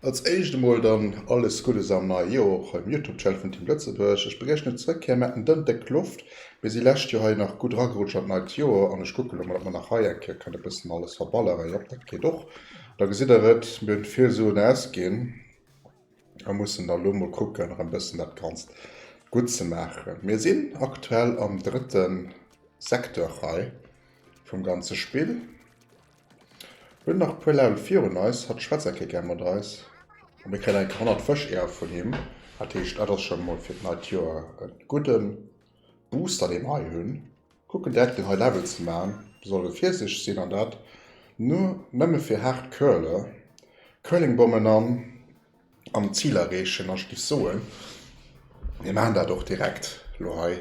Als éischt emol dann alles Guddes am neie Joer och hei um Youtube Channel vun Team Lëtzebuerg. Ech begréissen iech zeréck hei mat en dënn déck Loft. Mir si lescht Joer hei nach gutt eragerutscht an d'neit Joer an ech kucken elo mol ob mer nach hei eng Kéier kënnen e bëssen alles verballeren. Jop, dat geet och. Da gesitt der et, mir hunn vill Suen ausginn a mussen da lo mol kucken erëm bëssen dat Ganzt gutt ze maachen. Mir sinn aktuell am drëtte Secteur hei vum ganze Spill. Hunn nach puer Level virun eis. Hatt schwätzt eng Kéier gär mat eis. A mir kréien eng Kéier 100 Fësch-Eeër vun him. Dat heescht, dat ass scho mol fir d'neit Joer e gudde Booster, dee mer hei hunn. Kucken direkt den hei Level ze man. Mir solle virsiichteg sinn an dat nur nëmme fir haart Curler, Curlingbommen an an d'Zil erreechen. An ech géif soen, mir maachen dat och direkt lo hei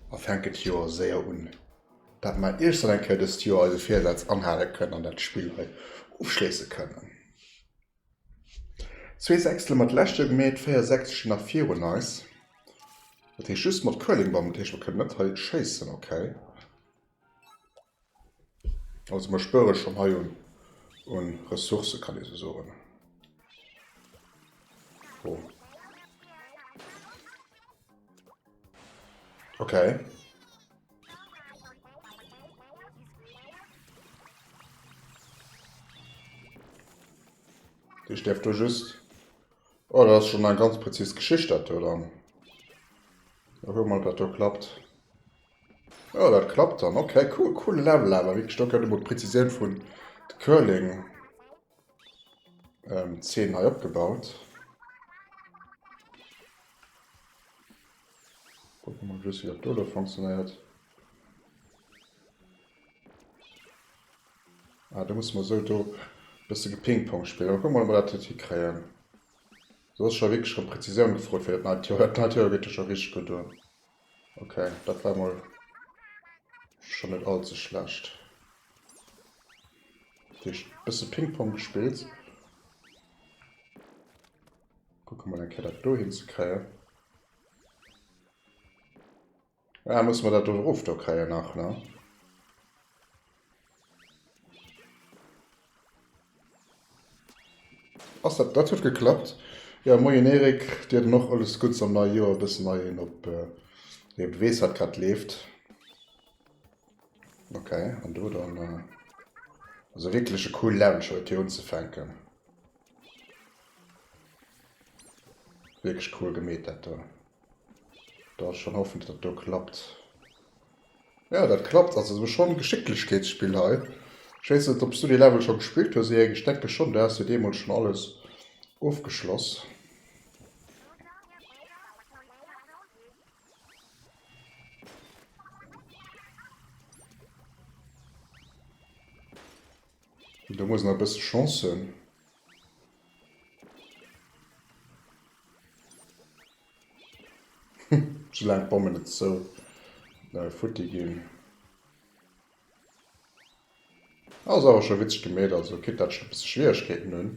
a fänken d'Joer séier un. Dat mer iergst eng Kéier dëst Joer eise Virsaz anhale kënnen an dat Spill hei ofschléisse kënnen. Zwee Sechstel mat d'lescht Joer gemeet, 4 Sechstel stinn nach virun eis. Dat heescht just mat Curlingbommen, dat heescht mer kënnen net hei schéissen, okay. Also mer spuere schonn hei un un Ressourcë kann ee sou soen. Oh. Okay. Ich darf do just... Oh, das ist schon eng ganz präzis Geschicht, dat do dann. Da gucken wir mal, ob dat do klappt. Oh, dat klappt dann. Okay, cool, coole Level awer. Wierklech, do gëtt emol d'Präzisioun vun de Curling ähm, Zeen hei opgebaut. Gucken wir mal just, wéi dat do elo funktionéiert. Ah, do musse mer esou do e bësse gepingpong spillen. Kucke mol, ob mer dat hikréien. Do ass scho wierklech rëm Präzisioun gefrot fir dat neit Joer. Dat neit Joer geet jo scho richteg gutt un. Ok, dat war mol schon net all ze schlecht. Dat heescht, bësse Ping-Pong gespillt. Kucke mol eng Kéier dat do hinzekréien. Ah, musse mer dat do erof do kréien nach, ne? Ass dat, dat huet geklappt. Jo, moien Eric, dir dann och alles Guddes am neie Joer, e bëssen hei een op, jo du weess wat grad leeft. Ok, an do dann, also wierklech e cool Level fir hei unzefänken. Wierklech cool gemeet dat do. Da schon hoffen, dass dat do klappt. Ja, dat klappt. Also so schon Geschicklichkeitsspill hei. Ech weess net, ob s du dee Level scho gespillt hues, Erik. Ech denke schon, du has jo deemools schon alles ofgeschloss. Do muss nach e bësse Chance hunn. Soulaang d'Bommen net sou futti ginn. Ass awer scho witzeg gemeet, also kritt dat scho e bësse Schwieregkeeten hunn.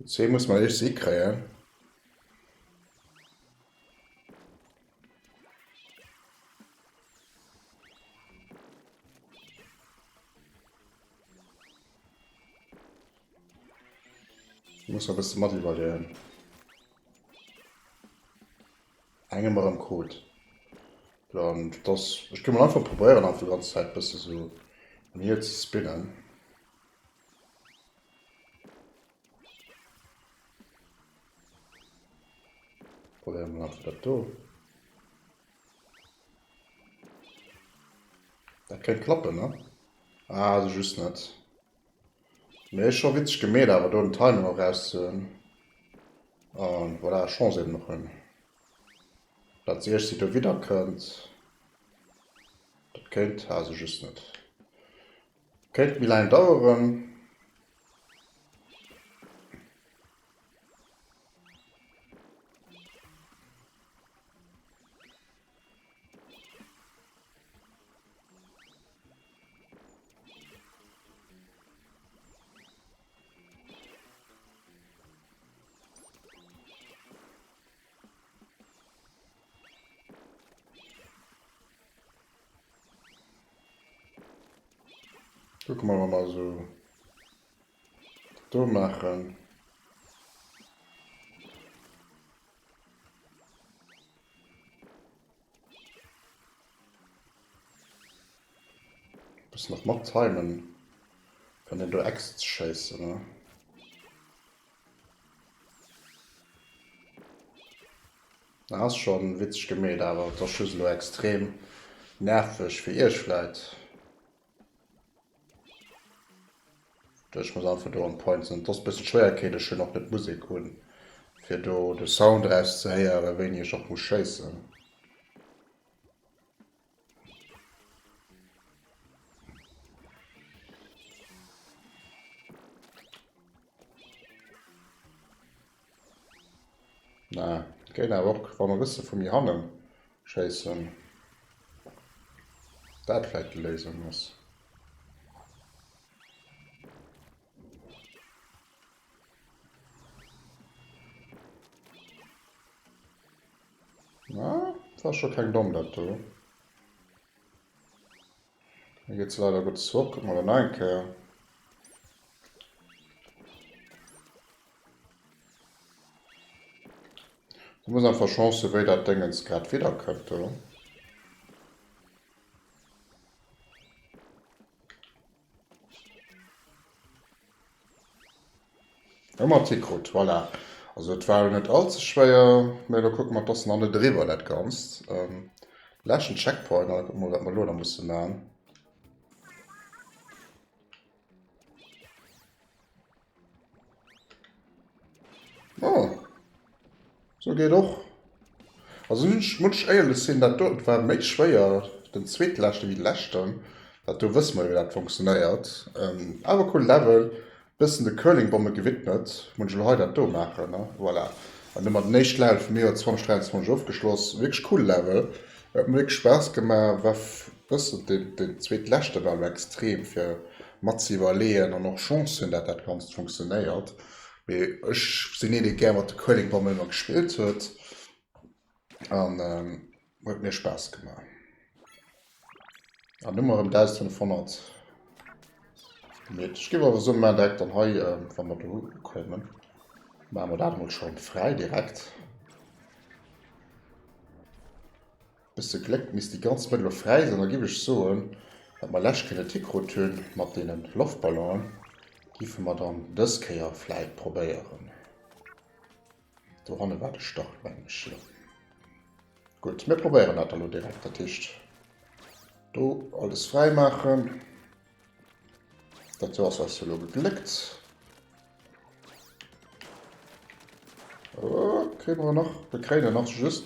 Zwee muss man éischt si kréien. Muss e bësse mat iwwerleeën. Engem erëm krut. Dann das, ech gi mol einfach probéieren einfach die ganze Zäit bësse sou an hier ze spinnen. Probéieren mol einfach dat do. Dat kéint klappen, ne? Ah, also just net. Mee scho witzeg gemeet awer do den Timing och rauszuhunn. An voilà, Chance eben och hunn. Dat se iech si do widder kënnt. Dat kéint, ah, also just net. Kéint méi laang daueren. Kucke mer, wa mer esou do maachen. Bëssen nach mat timen, wann den do Exits schéissen, ne? Na, ass schon witzeg gemeet, awer et ass just elo extrem nerveg fir iech vläit. Ech muss einfach do on point sinn. Et ass bëssen Schwéierkeet, ech hunn och net d'Musek un fir do de Sound eraus ze héieren wéini ech och muss schéissen. Na, géint awer och, wa mer e bësse vu méi hannen schéissen, dat vläit déi Léisung ass. Na, war scho keng domm dat do. Hei geet se leider gutt zrëck. Kucke mer dann nach eng Kéier. Du muss einfach Chance hu wéi dat Déngens grad widderkënnt do. Hu mer d'Hikrut, voilà. Also et war elo net all ze schwéier, mä elo kucke mer, et ass nach net eriwwer dat Ganzt. Leschten Checkpoint an da kucke mer wat mer elo nach musse man. Oh. Sou geet och. Also ech muss éierlech sinn, dat doten war méi schwéier den zweetleschten wéi de leschten. Dat do wësse mer jo wéi dat funktionéiert. Awer cool Level, bëssen de Curlingbombe gewidmet. Muss ech elo hei dat do maachen, ne? Voilà. An hu mer den éischte Level vum Joer 2023 ofgeschloss. Wierklech cool Level, huet mer wierklech Spaass gemaach. War bëssen den den zweetleschte war elo extrem fir mat ze iwwerleeën an och Chance hunn dat dat ganzt funktionéiert. Mee ech sinn een dee gär mat de Curlingbommen ëmmer gespillt huet an huet mir Spaass gemaach. An hu mer erëm 1500 gemeet. Ech géif awer soen, mir maachen direkt dann hei, wa mer do ukommen, maache mer dat emol scho fräi direkt. Bësse Gléck misst déi ganz Mëtt elo fräi sinn. Da giff ech soen, wat mer lescht Kéier net hikrut hunn mat deene Loftballonen, giffe mer dann dës Kéier vläit probéieren. Dohanne war de Start, mengen ech, jo. Gutt, mir probéieren dat da lo direkt. Dat heescht, do alles fräi maachen. Dat do ass eis jo elo gegléckt. Oh, kréie mer nach. Wir kréien en nach just.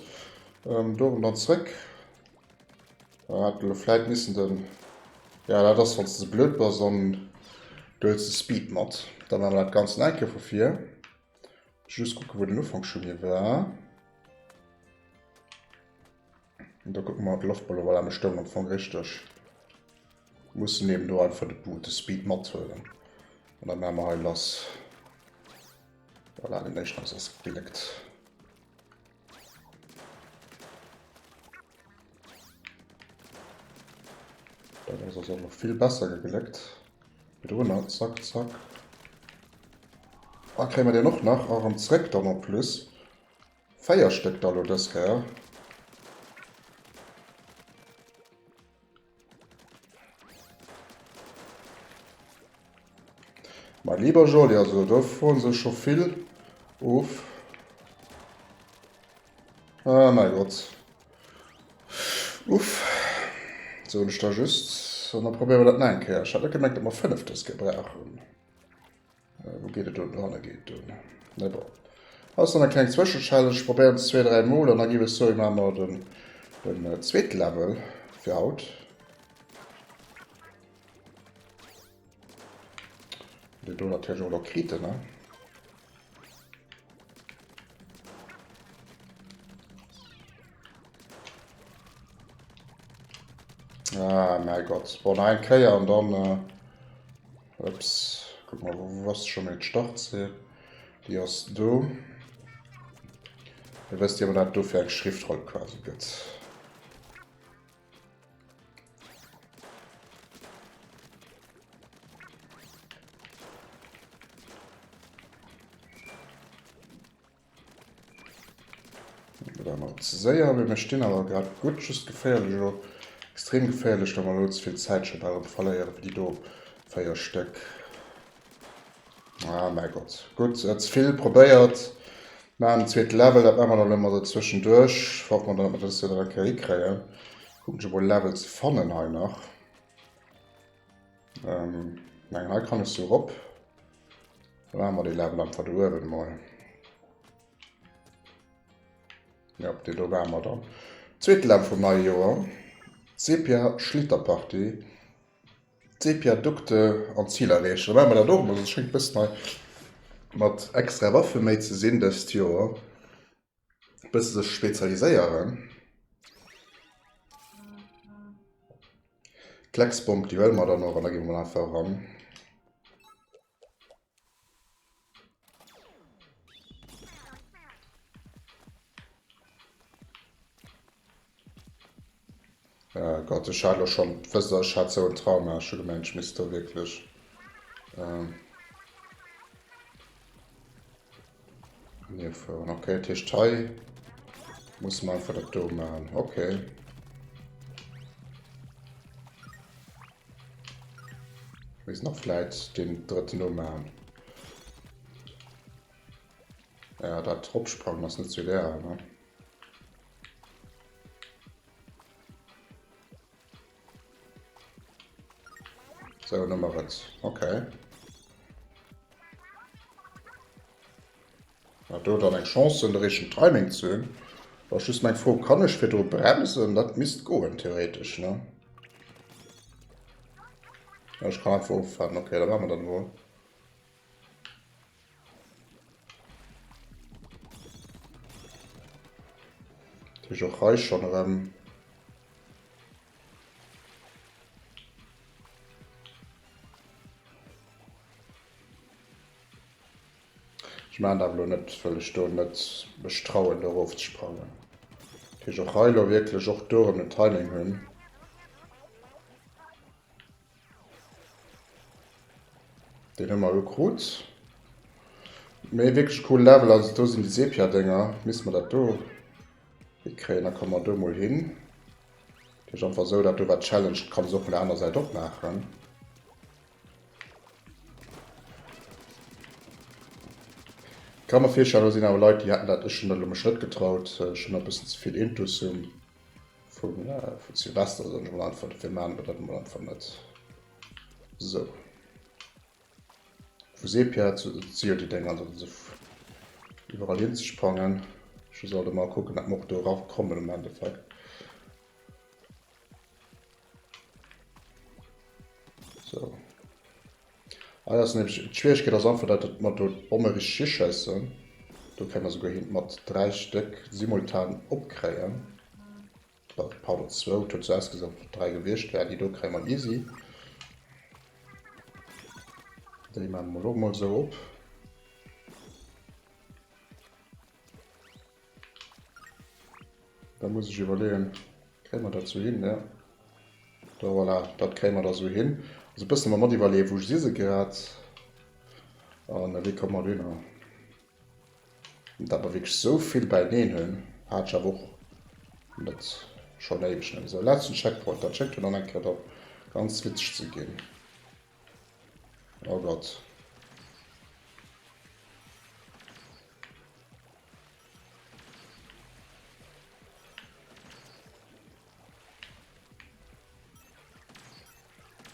Ähm, do erëm dann zréck. Da hat elo vläit missen den... Ja, dat ass, wann s de blöd bass an du huels de Speed mat. Da maache mer dat Ganzt nach eng Kéier vu vir. Just kucken, wou den Ufank scho hier war. Und da kucken wir de Loftballon, voilà, mir stoungen am Fong richteg. Mussen eben do einfach de Boot, de Speed mathuelen. Und dann maache mer hei lass. Voilà, den éischten ass ass gegléckt. Dat ass also nach vill besser gegléckt. Virdrunner, zack, zack. Ah, kréie mer deen och nach. A erëm zréck dann en plus. 4 Stéck da lo dës Kéier. Mein lieber Jolly, also do fuhren se scho vill of. Ah, mein Gott. Uff. So, ech da just. Und dann probieren wir dat nach eng Kéier. Ech hat net gemengt, dat mer 5 dës Kéier brauchen. Wou geet et do? Dohanne geet et do. Mais bon. Ass dann eng kleng Zwëschenchallenge. Probéieren es zwee, dräi Mol an da giff ech soen, maache mer den, den zweete Level fir haut. Deen do natierlech och nach kriten, ne? Ah, mäi Gott. Bon, nach eng Kéier an dann... Äh, ups. Guck mal, wou ass schon meng Startziel? Déi ass do. Da wësst Dir, wat dat do fir eng Schriftroll quasi gëtt. Do ware mer ze séier, mee mir stinn awer grad gutt. Just geféierlech elo, extrem geféierlech, datt mer elo ze vill Zäit scho bal erëm verléiere fir déi do 4 Stéck. Ah mäi Gott. Gutt, ze vill probéiert. Maachen den zweete Level, dat maache mer dann elo emol esou zwëschenduerch. Hoffe mer dann, datt mer dës jo dann eng Kéier hikréien. Kucken ech emol Level ze fannen hei nach. Ähm, mengen hei kann ech sou rop. Da maache mer dee Level einfach do uewen emol. Ja, deen do maache mer dann. Zweete Level vum neie Joer. Sepia Schlitterparty. Sepia Dukte an Zil erreechen. Da maache mer dat och emol. Dat schéngt e bëssen hei mat extra Waffe méi ze sinn dëst Joer. E bësse sech spezialiséieren. Klecksbomb, déi huele mer dann och an da gi mer mol einfach eran. Äh Gott, ech hat elo schonn, wësst der, ech hat sou en Trauma, ech hu gemengt, ech misst do wierklech ähm, fueren. Okay, dat heescht hei musse mer einfach dat do maachen. Okay. Misst nach vläit den drëtten do maachen. Ja, dat eropsprangen ass net sou ideal, ne? So, Nummer et. Okay. Ja, do dann eng Chance hunn, de richtegen Timing ze hunn. Da ass just meng Fro, kann ech virdru bremsen? Dat misst goen, theoretesch, ne? Ja, ech kann einfach offahren. Okay, da maache mer dat emol. Ech och hei schon erëm. Ech maachen dat awer elo net, wëll ech do net mech trauen do erof ze sprangen. Ech och hei elo wierklech och do erëm den Timing hunn. Deen hu mer elo krut. Mee wierklech cool Level, also do sinn déi Sepia-Dénger. Misste mer dat do hikréien, da komme mer do mol hin. Dat heescht einfach esou, dat do war d'Challenge, dat kann se och vun der anerer Säit opmaachen. Kann mer virstellen, do sinn awer Leit, déi hätten dat, ech hunn dat elo mech net getraut, ech hunn e bëssen ze vill Intus hunn vun vun Silvester, soen ech mol einfach, dofir maachen mer dat emol einfach net esou. Vu Sepia si jo déi Dénger, also se iwwerall hinzesprangen. Ech sollt emol kucken, dat mer och do erakommen am Endeffekt. So. Ah, das ist nämlich, d'Schwierigkeet ass einfach, dat mer do d'Bomme richtig hischéissen. Do kréie mer souguer hin, mat 3 Stéck simultan opkréien. Pardon, zwou, et huet sou ausgesinn, als ob et 3 gewiescht wären. Déi do kréie mer easy. Déi maache mer och mol sou op. Da muss ech iwwerleeën, kréie mer dat sou hin? Ja. Do, voilà, dat kréie mer da sou hin. Also e bëssen mat iwwerleeën, wou si se grad an wéi komme mer dohinner. Dat mer wierklech sou vill beineen hunn, hat ech awer och net schonn éiweg net. Sou, letzten Checkpoint, dat schéngt jo dann eng Kéier da ganz witzeg ze ginn. Oh Gott.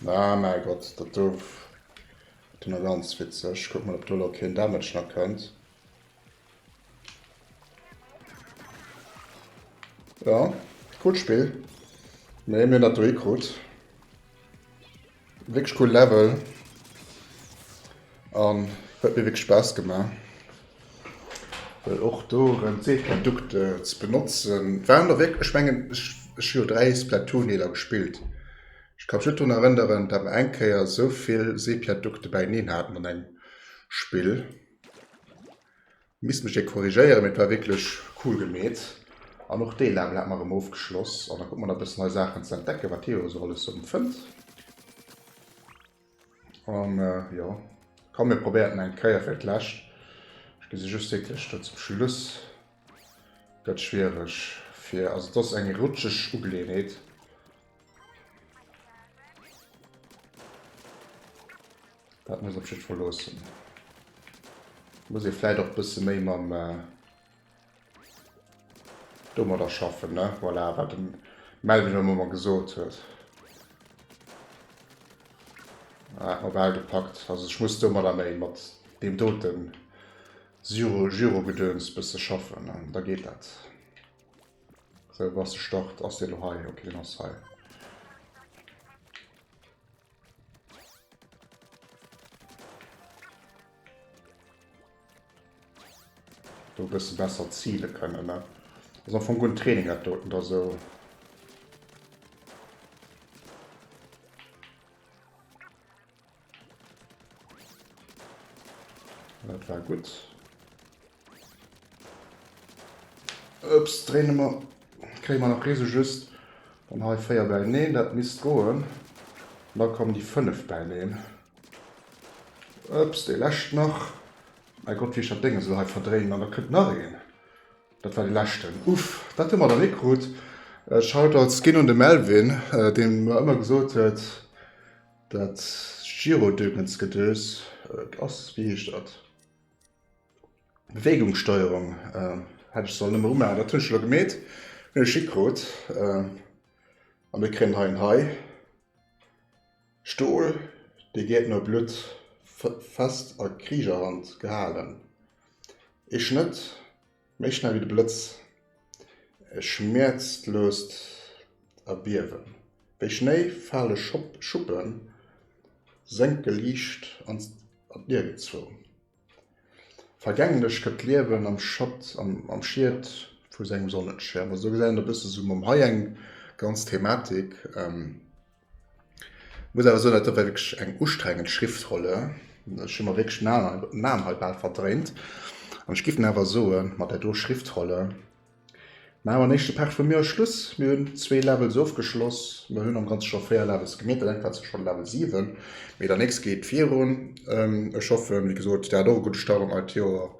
Ah mäi Gott, dat do gëtt jo nach ganz witzeg. Kuck mol, ob do elo keen Damage nach kënnt. Ja, coolt Spill. Mee mir hunn dat do hikrut. Wierklech cool Level an huet mir wierklech Spaass gemaach. Well och do erëm d'Seeprodukte ze benotzen waren der wierklech, ech mengen ech ech hu jo 3 Splatoon-Deeler gespillt, ech ka mech net drun erënneren dat mer eng Kéier esou vill Seepiadukte beieneen haten an engem Spill. Misst mech dir korrigéieren, mee et war wierklech cool gemeet an och dee Level hat mer erëm ofgeschloss an da krut mer nach e bëssen nei Saachen ze entdecken, wat hie jo esou alles erëm fënnt. An jo, komm mir probéieren eng Kéier fir d'lescht. Ech gesi just wierklech do zum Schluss. Gëtt schwiereg fir, also et ass eng rutscheg Ugeleeënheet. Dat muss op jiddwer Fall loossen. Muss ee vläit och bësse méi mam domadder schaffen, ne? Voilà, wat de Melvin elo emol gesot huet. Ah, hat mer bal gepackt. Also ech muss domadder méi mat deem doten Gyro-Gedöns bësse schaffen, da geet dat. Sou, wou ass de Start? Ass deen elo hei? Ok, deen ass hei. Do e bësse besser zile kënnen, ne? Ass am Fong gutt Training dat doten da sou. Dat war gutt. Ups, dréine mer, kréie mer nach ree sou just dann hei 4 bäineen, dat misst goen. An da kommen déi 5 bäineen. Ups, dee lescht nach. Mäi Gott, wéi ech dat Dénge sou hei verdréinen. An da kënnt nach een. Dat war dee leschten. Uff, dat hu mer dann hikrut. Shoutouts ginn un de Melvin, deen mer ëmmer gesot huet, dat Girodögensgedös ass, wéi heescht dat? Bewegungssteuerung hätt ech sollen ëmmer umaachen. Dat hunn ech elo gemeet, hunn ech hikrut. A mir kréien hei en hei. Stol, dee Gäert no Blutt fest a Kriegerhand gehalen. Ee Schnëtt, méi schnell wéi de Blëtz, e schmäerzloost Erbiewen, wéi Schnéi fale Schuppen, sénke liicht an d'Niergendzwou. Vergänglech gëtt d'Liewen am Schatt, am Schiet vu sengem Sonnenschierm. Also do gesäit een e bësse sou mam hei eng ganz Thematik. Muss awer soen, dat do war wierklech eng ustrengend Schriftrolle. Ech hu mer wierklech den Aen hei bal verdréint. An ech giff awer soen, mat där do Schriftrolle Maache mer den éischte Part vum Joer Schluss. Mir hunn zwee Levels ofgeschloss. Mir hunn am Ganze scho 4 Levels gemeet, dat engt war zwar schonn Level 7, mee der nächst geet virun. Ech hoffen, wéi gesot, dir hat och e gudde Start an neit Joer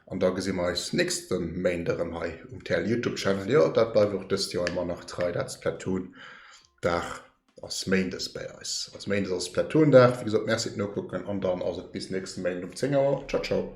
an da gesi mer eis nächste Méint erëm hei um TL Youtube Channel. Jo, dat bleift och dëst Joer ëmmer nach trei, dat Splatoon Dag ass Méindes bäi eis. Also Méindes ass Splatoon Dag. Wéi gesot, Merci fir d'Nokucken an dann ass et bis nächste Méinden um 10 Auer. Ciao, ciao.